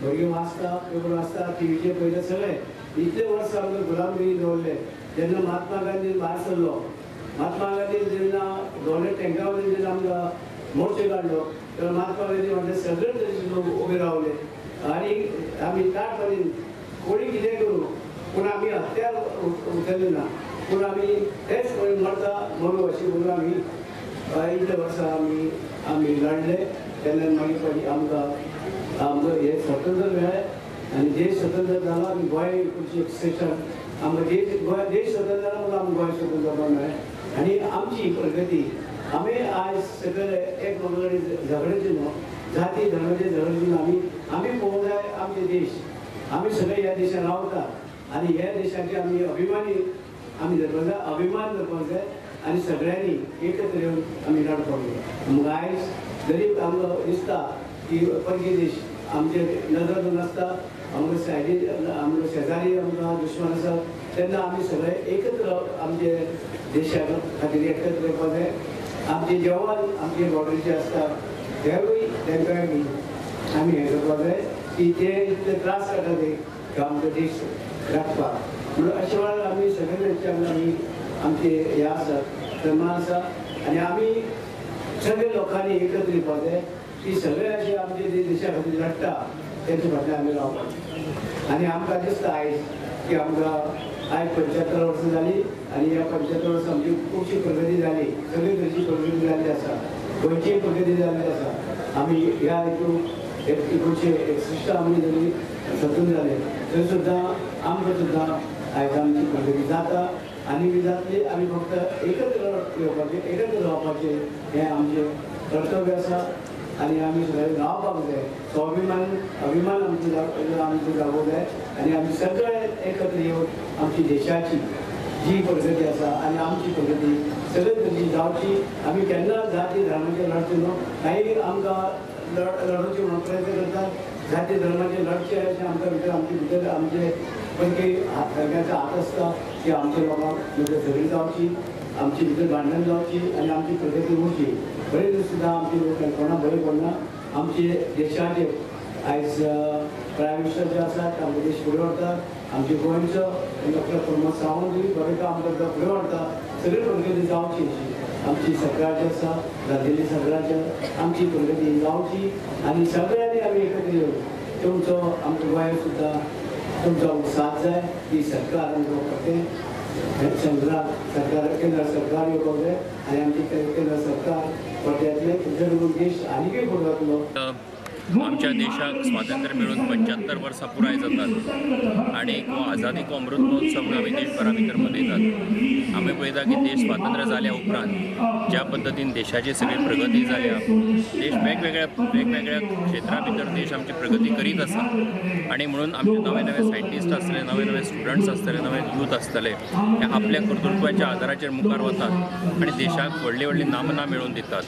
भुरगे वाचता, पेपर वाचता, टीव्हीचेर पळयता सगळें. इतले वर्सां आमकां गुलामगिरी दवरले. जेन्ना महात्मा गांधी भायर सरलो, महात्मा गांधी जेन्ना दोने टँका वयल्यान जेन्ना आमकां मोर्चे काडलो तेन्ना महात्मा गांधी म्हणले सगळे तरेचे लोक उबे रावले आनी आमी ताटपणी कोणी कितें करूं पूण आमी हत्यार उखल्ले ना, पूण आमी तेच कोणी मरता मरूं अशें म्हणून आमी इतले वर्सां आमी आमी लढले. तेन्ना मागीर पयलीं आमकां आमकां हें स्वतंत्र मेळ्ळें आनी देश स्वतंत्र जालो. आनी गोंय 1961 आमकां देश गोंय देश स्वतंत्र जालो म्हणून आमकां गोंय स्वतंत्र जावपाक मेळ्ळें. आनी आमची प्रगती आमी आयज सगळे एकमेका कडेन झगडचे न्हू, जाती धर्माचे झगडचे न्हू. आमी आमी पळोवंक जाय आमचे देश, आमी सगळे ह्या देशान रावता आनी ह्या देशाचे आमी अभिमानी आमी धरपाक जाय, अभिमान धरपाक जाय आनी सगळ्यांनी एकत्र येवन आमी लढपाक जाय. मग आयज जरी आमकां दिसता की परकी देश आमचे नदर नासता, आमकां सायडीन आमकां शेजारी आमकां दुश्मन आसा, तेन्ना आमी सगळे एकत्र आमचे देशा खातीर एकत्र येवपाक जाय. आमचे जवान आमचे बॉर्डरीचे आसता तेवूय तांकां आमी हें करपाक जाय की ते इतले त्रास काडटा ते आमचो देश राखपाक. म्हणून अशे वेळार आमी सगळे तरेचे आमी आमचे हे आसा सन्मान आसा आनी आमी सगळे लोकांनी एकत्र येवपाक जाय की सगळे अशे आमचे जे देशा खातीर लढटा तेंचे फाटल्यान आमी रावपाक. आनी आमकां दिसता आयज की आमकां आयज 75 वर्सां जाली आनी ह्या 75 वर्सां आमची खुबशी प्रगती जाली, सगळी तरेची प्रगती जाल्ली आसा, गोंयची प्रगती जाल्ली आसा. आमी ह्या हितून 1961 आमी जरी स्वतंत्र जाले तरी सुद्दां आमकां सुद्दां आयज आमची प्रगती जाता आनी बी जातली. आमी फक्त एकत्र येवपाचें, एकत्र रावपाचें हें आमचें कर्तव्य आसा आनी आमी सगळे रावपाक जाय. स्वाभिमान अभिमान आमचो आमचो जागोवंक जाय आनी आमी सगळे एकत्र येवन आमची देशाची जी प्रगती आसा आनी आमची प्रगती सगळे तरेची जावची. आमी केन्ना जाती धर्माचेर लढचे न्हू, काही आमकां लढोवचे म्हणून प्रयत्न करतात, जाती धर्माचे लढचे अशें आमकां भितर आमचे भितर आमचे परकी सगळ्यांचो हात आसता की आमच्या लोकांक भितर झगडी जावची, आमची भितर भांडण जावची आनी आमची प्रगती उरची. बरें सुद्दां आमचे लोक कोणा बरें पडना. आमचे देशाचे आयज प्रायम मिनिस्टर जे आसात आमचो देश फुडें व्हरतात, आमचे गोंयचो डॉक्टर प्रमोद सावंत बरें काम करता, फुडें व्हरता, सगळी प्रगती जावची अशी आमची सरकाराची आसा, जाल्लेली सरकाराची आमची प्रगती जावची आनी सगळ्यांनी आमी एकत्र येवन तुमचो आमच्या गोंयांत सुद्दां तुमचो साथ जाय की सरकार आमकां परतें सरकार केंद्र सरकार येवपाक जाय आनी आमची केंद्र सरकार परतें येतलें, तुमचे देश आनीकय फुडें वतलो. आमच्या देशाक स्वातंत्र्य मेळून 75 वर्सां पुराय जातात आनी आझादी को अमृत महोत्सव म्हणून आमी देशभरा भितर मनयतात. आमी पळयता की देश स्वातंत्र्य जाल्या उपरांत ज्या पद्दतीन देशाची सगळी प्रगती जाल्या, देश वेगवेगळ्या वेगवेगळ्या क्षेत्रा भितर देश आमची प्रगती करीत आसा आनी म्हणून आमचे नवे नवे सायंटिस्ट आसतले, नवे नवे स्टुडंट्स आसतले, नवे यूथ आसतले, हे आपल्या कर्तृत्वाच्या आदाराचेर मुखार वतात आनी देशाक व्हडली व्हडली नामना मेळोवन दितात.